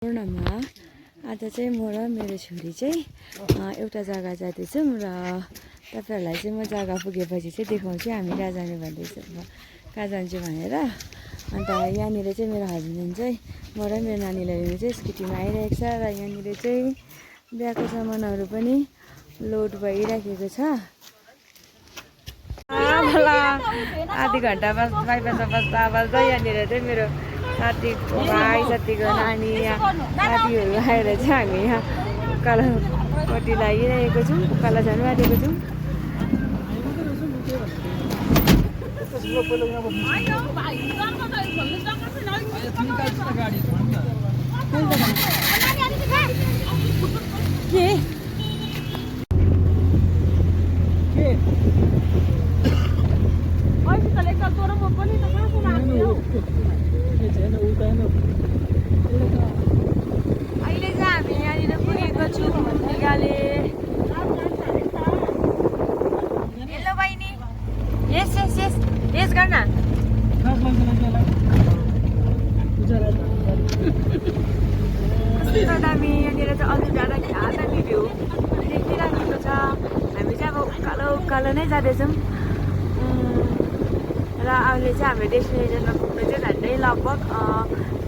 पूर्णमा आज चाहिँ म र मेरो छोरी चाहिँ एउटा जग्गा जाँदैछौँ र तपाईहरुलाई चाहिँ म जग्गा पुगेपछि चाहिँ देखाउँछु हामी कहाँ जाने भन्दैछौँ कहाँ जान्छु भनेर। अन्त यहाँनिर चाहिँ मेरो हस्बेन्ड चाहिँ म र मेरो नानीलाई लिनु चाहिँ स्कुटीमा आइरहेको छ र यहाँनिर चाहिँ बिहाको सामानहरू पनि लोड भइराखेको छ। आधी घन्टा बाइपासमा बस्दा बस्दा यहाँनिर चाहिँ मेरो साथीको भाइ साथीको नानी साथीहरू आएर चाहिँ हामी यहाँ उकालोपट्टि लागिरहेको छौँ, उकालो जानु आँटेको छौँ। अहिले चाहिँ हामी यहाँनिर पुगेको छौँ निगाले। हेलो बहिनी, यस यस यस यस गर्न कस्तो दामी। यहाँनिर चाहिँ अझै जाँदा क्या दामी भ्यू देखिरहेको छ। हामी चाहिँ अब उकालो उकालो नै जाँदैछौँ र अहिले चाहिँ हाम्रो डेस्टिनेसनमा पुग्नु चाहिँ झन्डै लगभग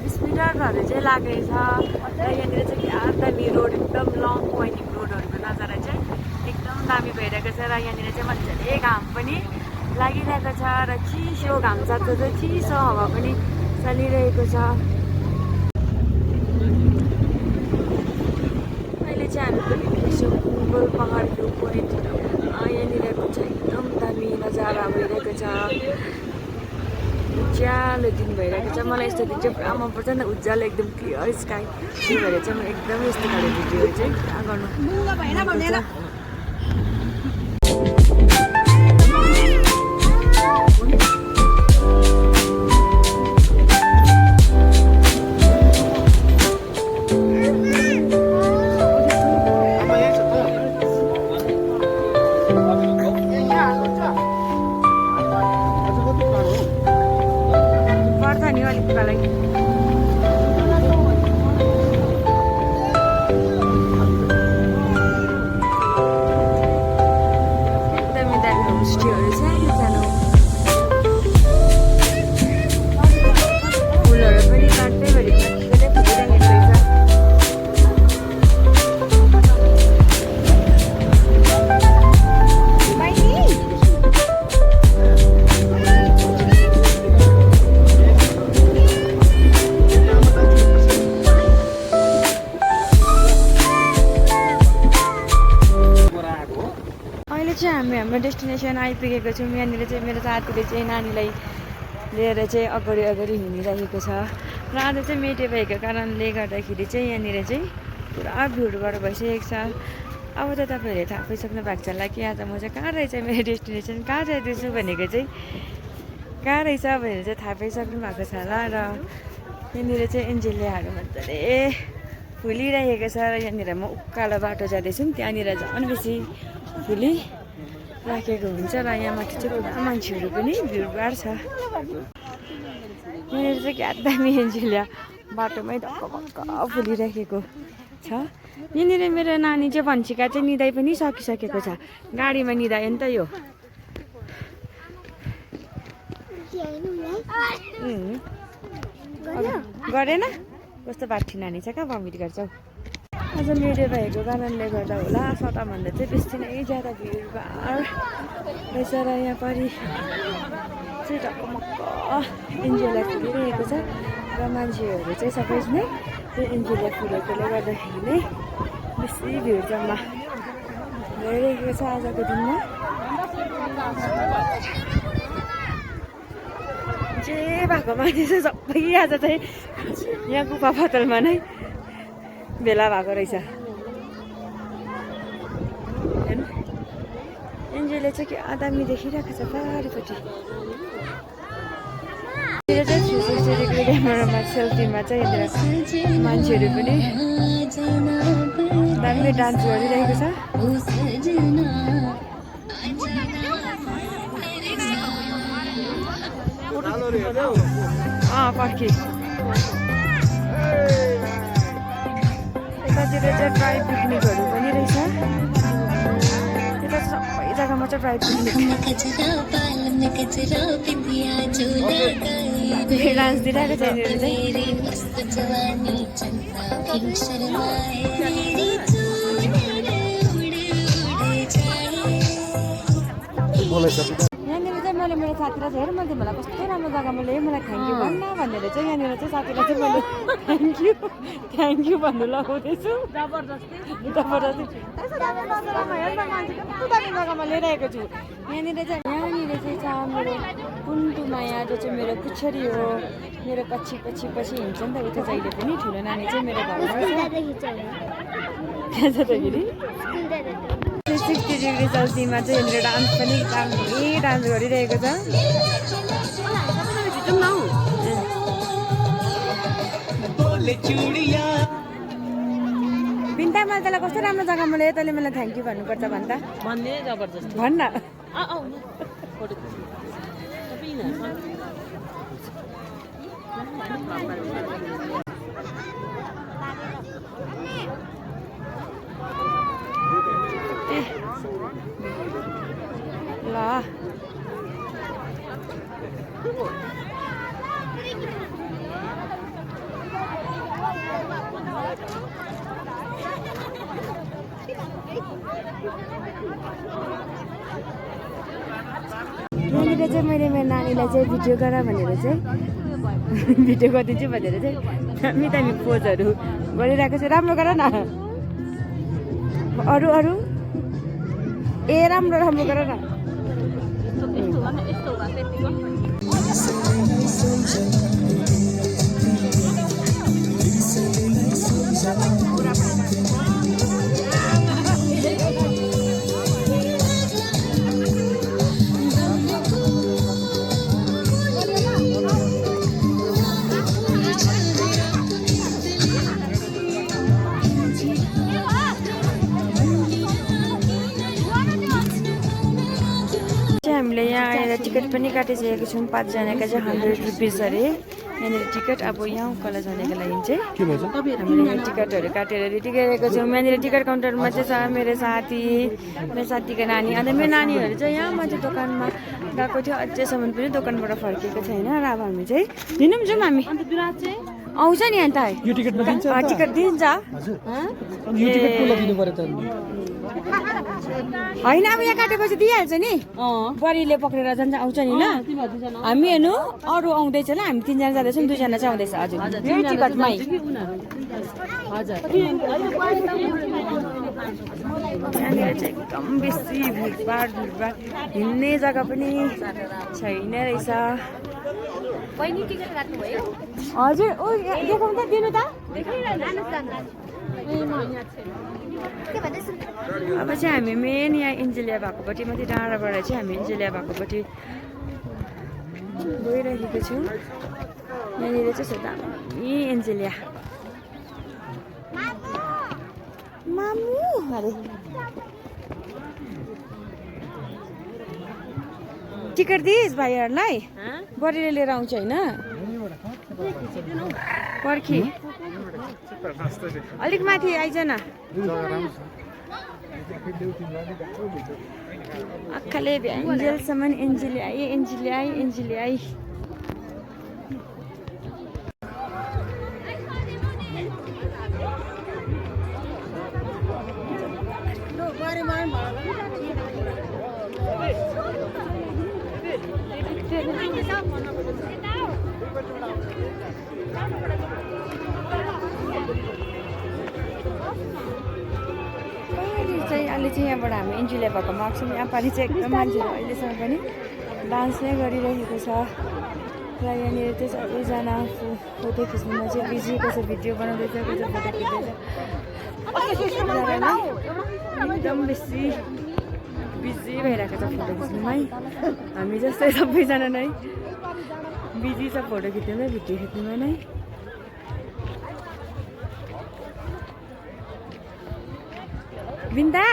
20 मिनटहरू चाहिँ लाग्नेछ। र यहाँनिर चाहिँ क्या दामी रोड, एकदम लङ वाइन्डिङ रोडहरूको नजारा चाहिँ एकदम दामी भइरहेको छ। र यहाँनिर चाहिँ मजाले घाम पनि लागिरहेको छ र चिसो घाम साथसाथै चिसो हावा पनि चलिरहेको छ। अहिले चाहिँ हामी पुगिसक्यौँ गोल पहाड भ्यू पोइन्ट। यहाँनिरको चाहिँ एकदम दामी नजारा भइरहेको छ। उज्यालो दिन भइरहेको छ। मलाई यस्तो दिन चाहिँ पुरा मनपर्छ नि, उज्यालो एकदम क्लियर स्काई। त्यही भएर चाहिँ म एकदम यस्तो खाले भिडियोहरू चाहिँ पुरा गर्नु। हामी हाम्रो डेस्टिनेसन आइपुगेको छौँ। यहाँनिर चाहिँ मेरो साथीले चाहिँ नानीलाई लिएर चाहिँ अगाडि अगाडि हिँडिरहेको छ। र आज चाहिँ मेटे भएको कारणले गर्दाखेरि चाहिँ यहाँनिर चाहिँ पुरा भिडभाड भइसकेको छ। अब त तपाईँहरूले थाहा पाइसक्नु भएको छ होला कि आज म चाहिँ कहाँ रहेछ, मेरो डेस्टिनेसन कहाँ जाँदैछु भनेको चाहिँ कहाँ रहेछ भनेर चाहिँ थाहा पाइसक्नु भएको छ होला। र यहाँनिर चाहिँ एन्जेलियाहरू मजाले फुलिरहेको छ। र यहाँनिर म उकालो बाटो जाँदैछु, त्यहाँनिर झन् बेसी फुली राखेको हुन्छ। र यहाँ माथि चाहिँ पुरा मान्छेहरू पनि भिडभाड छ। यहाँनिर चाहिँ क्या दामी एन्जेलिया बाटोमै धक्क फुलिराखेको छ। यहाँनिर मेरो नानी चाहिँ भन्छिका चाहिँ निदाइ पनि सकिसकेको छ, गाडीमा निदायो नि त यो। गरेन कस्तो बाठी नानी छ, कहाँ भमिट गर्छौ। आज मेडे भएको कारणले गर्दा होला सदाभन्दा चाहिँ बेसी नै ज्यादा भिडभाड रहेछ। र यहाँ परि चाहिँ ढकमक्क एन्जेलिया फुलिरहेको छ। र मान्छेहरू चाहिँ सबै नै त्यो एन्जेलिया फुलेकोले गर्दाखेरि नै बेसी भिड जम्मा भइरहेको छ आजको दिनमा। जे भएको मान्छे चाहिँ सबै आज चाहिँ यहाँ गुफा पतलमा नै भेला भएको रहेछ। एन्जेलले चाहिँ के आदामी देखिरहेको छ पारिपट्टि। यो चाहिँ 360 डिग्री क्यामेरामा सेल्फीमा चाहिँ यहाँनिर मान्छेहरू पनि दामी डान्स गरिरहेको छ। पर्खी ब्राइड डान्स दिइरहेको छ यिनीहरू चाहिँ यहाँनिर चाहिँ मैले मेरो साथीलाई चाहिँ हेर मैले तिमीलाई कस्तो राम्रो जग्गामा ल्याएँ मलाई थ्याङ्क यू भन्न भनेर चाहिँ यहाँनिर चाहिँ साथीलाई चाहिँ मैले थ्याङ्क यू भन्नु लगाउँदैछु जबरजस्ती हेर न मान्छे कस्तो दामी जग्गामा ल्याइरहेको छु यहाँनिर चाहिँ छ मेरो कुन्टु माया जो चाहिँ मेरो पुच्छरी हो मेरो पछि हिँड्छ नि त उता जहिले पनि ठुलो नानी चाहिँ मेरो घरमा छ जाँदाखेरि 60 डिग्री सेल्सियसमा चाहिँ यहाँनिर डान्स पनि दामी डान्स गरिरहेको छ बिन्ता मैले तँलाई कस्तो राम्रो जग्गामा ल्याएँ तैँले मलाई थ्याङ्क यू भन्नुपर्छ भन्दा भन्ने जबरजस्ती भन्न ल यहाँनिर चाहिँ मैले मेरो नानीलाई चाहिँ भिडियो गर भनेर चाहिँ भिडियो गरिदिन्छु भनेर चाहिँ दामी दामी पोजहरू गरिरहेको छु राम्रो गर न अरू ए राम्रो गर न हामीले यहाँ आएर टिकट पनि काटिसकेको छौँ 5 जनाका चाहिँ 100 रुपिस अरे यहाँनिर टिकट अब यहाँ उकालो जानेको लागि चाहिँ हामीले यहाँ टिकटहरू काटेर रेडी गरेको छौँ यहाँनिर टिकट काउन्टरमा चाहिँ छ मेरो साथीको नानी अन्त मेरो नानीहरू चाहिँ यहाँ माथि दोकानमा गएको थियो अझैसम्म पनि दोकानबाट फर्किएको छैन र अब हामी चाहिँ लिनु पनि जाउँ हामी आउँछ नि अन्त टिकट दिन्छ होइन अब यहाँ काटेपछि दिइहाल्छ नि बडीले पक्रेर जान्छ आउँछ नि ल हामी हेर्नु अरू आउँदैछ ल हामी 3 जना जाँदैछौँ 2 जना चाहिँ आउँदैछ हजुर यही टिकटमै यहाँनिर चाहिँ एकदम बेसी भिडभाड हिँड्ने जग्गा पनि छैन रहेछ हजुर ओ देखाउँ त दिनु त अब चाहिँ हामी मेन यहाँ इन्जेलिया भएकोपट्टि मात्रै डाँडाबाट चाहिँ हामी इन्जेलिया भएकोपट्टि गइरहेको छौँ यहाँनिर चाहिँ छ दामी एन्जेलिया मामु अरे टिकट दिइस् भाइहरूलाई बडीले लिएर आउँछ होइन पर्खी अलिक माथि आइज न आँखाले भ्यान्जेलसम्म एन्जेली आई अहिले चाहिँ यहाँबाट हामी इन्जुलिया भएको माग्छौँ यहाँ पालि चाहिँ एकदम मान्छेहरू अहिलेसम्म पनि डान्स नै गरिरहेको छ र यहाँनिर चाहिँ सबैजना फोटो खिच्नुमा चाहिँ बिजी कसै भिडियो बनाउँदैछ कसै फोटो खिच्दैछ एकदम बेसी बिजी भइरहेको छ फोटो खिच्नुमै हामी जस्तै सबैजना नै बिजी छ फोटो खिच्नुमै भिडियो खिच्नुमा नै बिन्दा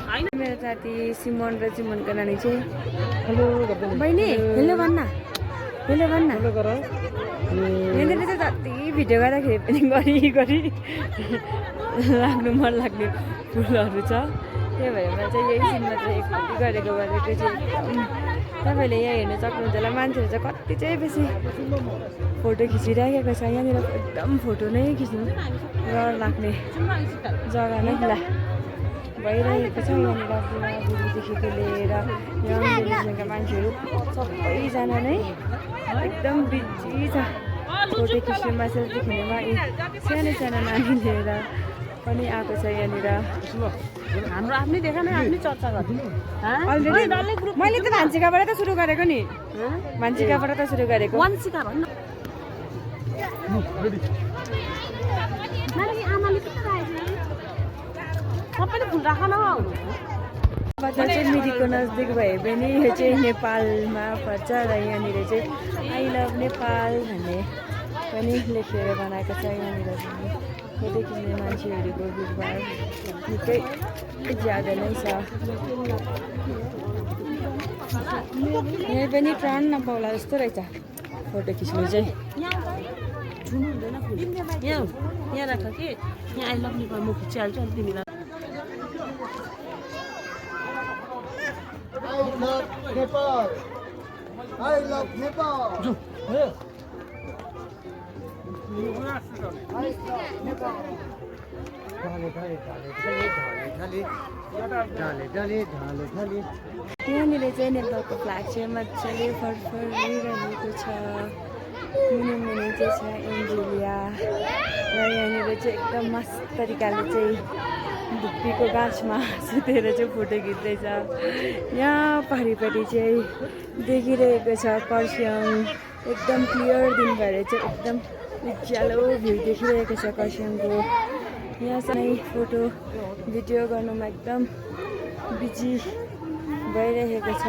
मेरो साथी सिमन र सिमनको नानी चाहिँ बहिनी हेलो भन्न यहाँनिर चाहिँ जति भिडियो गर्दाखेरि पनि गरी लाग्नु मन लाग्ने फुलहरू छ। त्यही भएर मैले चाहिँ यही सिनमा चाहिँ एकपट्टि गरेको चाहिँ तपाईँले यहाँ हेर्नु सक्नुहुन्छ होला। मान्छेहरू चाहिँ कति चाहिँ बेसी फोटो खिचिराखेको छ। यहाँनिर एकदम फोटो नै खिच्नु डर लाग्ने जग्गा नै खुला भइरहेको छ। यहाँनिर बुढाबुढीदेखिको लिएर यङ जेनेरेसनका मान्छेहरू सबैजना नै एकदम बिजी छ फोटो खिच्नुमा, सेल्फी खिच्नुमा। सानो नानी लिएर पनि आएको छ यहाँनिर। हाम्रो आफ्नै देखा नै आफ्नै चर्चा गर्नु अलरेडी मैले त भान्सिकाबाट त सुरु गरेको नि, भान्सिकाबाट त सुरु गरेको। वन्सिका भन्नु आमाले के सबैले फुल राख न। बजार चाहिँ मिरिकको नजिक भए पनि यो चाहिँ नेपालमा पर्छ र यहाँनिर चाहिँ आई लभ नेपाल भन्ने पनि लेखेर बनाएको छ। यहाँनिर पनि फोटो खिच्ने मान्छेहरूको भिडभाड निकै ज्यादा नै छ। यहाँ पनि टर्न नपाउला जस्तो रहेछ फोटो खिच्नु चाहिँ। छुनु हुँदैन फुल यहाँ राख कि यहाँ आई लभ नेपाल म खिचिहाल्छु अनि तिमीलाई। I love Nepal. यहाँनिर चाहिँ नेपालको फ्ल्याग चाहिँ मजाले फरफरिरहेको छ। मुनि चाहिँ छ एन्जेलिया र यहाँनिर चाहिँ एकदम मस्त तरिकाले चाहिँ धुप्पीको गाछमा सुतेर चाहिँ फोटो खिच्दैछ। यहाँ पारिपट्टि चाहिँ देखिरहेको छ कर्सियङ, एकदम क्लियर दिन भएर चाहिँ एकदम उज्यालो भ्यू देखिरहेको छ कर्सियङको। यहाँ चाहिँ फोटो भिडियो गर्नुमा एकदम बिजी भइरहेको छ।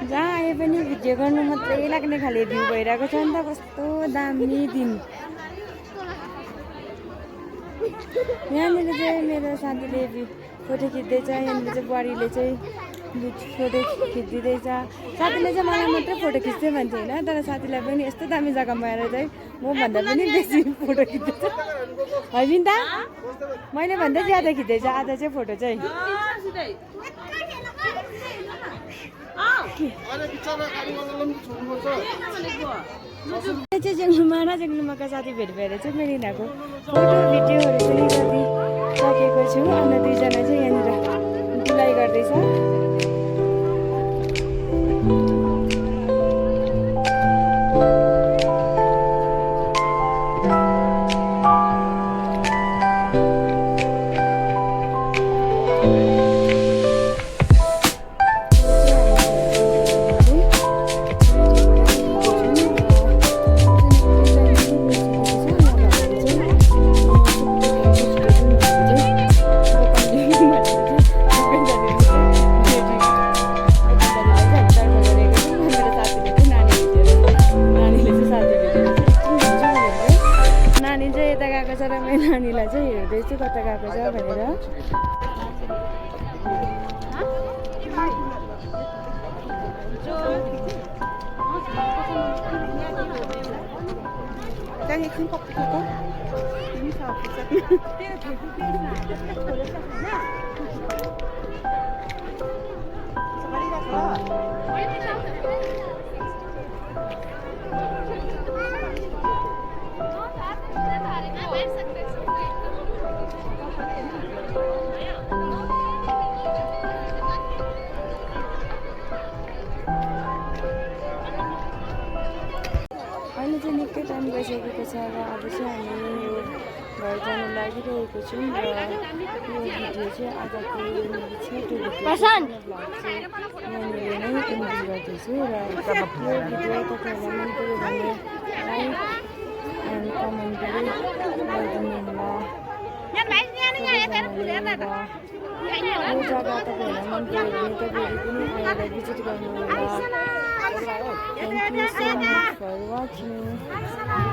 जहाँ आए पनि भिडियो गर्नु मात्रै लाग्ने खाले भ्यू भइरहेको छ नि त। कस्तो दामी दिन। यहाँनिर चाहिँ मेरो साथीले फोटो खिच्दैछ। यहाँनिर चाहिँ बुहारीले चाहिँ फोटो खिचिदिँदैछ। साथीले चाहिँ मलाई मात्रै फोटो खिच्दै भन्थ्यो होइन, तर साथीलाई पनि यस्तो दामी जग्गामा आएर चाहिँ मभन्दा पनि बेसी फोटो खिच्दैछ। होइन त मैले भन्दा ज्यादा खिच्दैछ आज चाहिँ फोटो चाहिँ। जेङ्लुमाका साथी भेट भएर चाहिँ मेरिनाको फोटो भिडियोहरू पनि गरिसकेको छु। अन्त दुईजना चाहिँ यहाँनिर डुलाइ गर्दैछ। नानीलाई चाहिँ हेर्दैछु कता गएको छ भनेर। अहिले चाहिँ निकै टाइम गइसकेको छ र अब चाहिँ हामी यो घर जान लागिरहेको छौँ। र यो भिडियो चाहिँ आजको छिटो यहाँनिर नै एन्ड गर्दैछु। र यो भिडियो तपाईँहरूलाई मन पऱ्यो भने लाइक एन्ड कमेन्ट पनि गरिदिनु होला। यो जग्गा तपाईँहरूलाई मन पऱ्यो भने तपाईँहरू पनि आएर भिजिट गर्नु होला। Thank you so much for watching.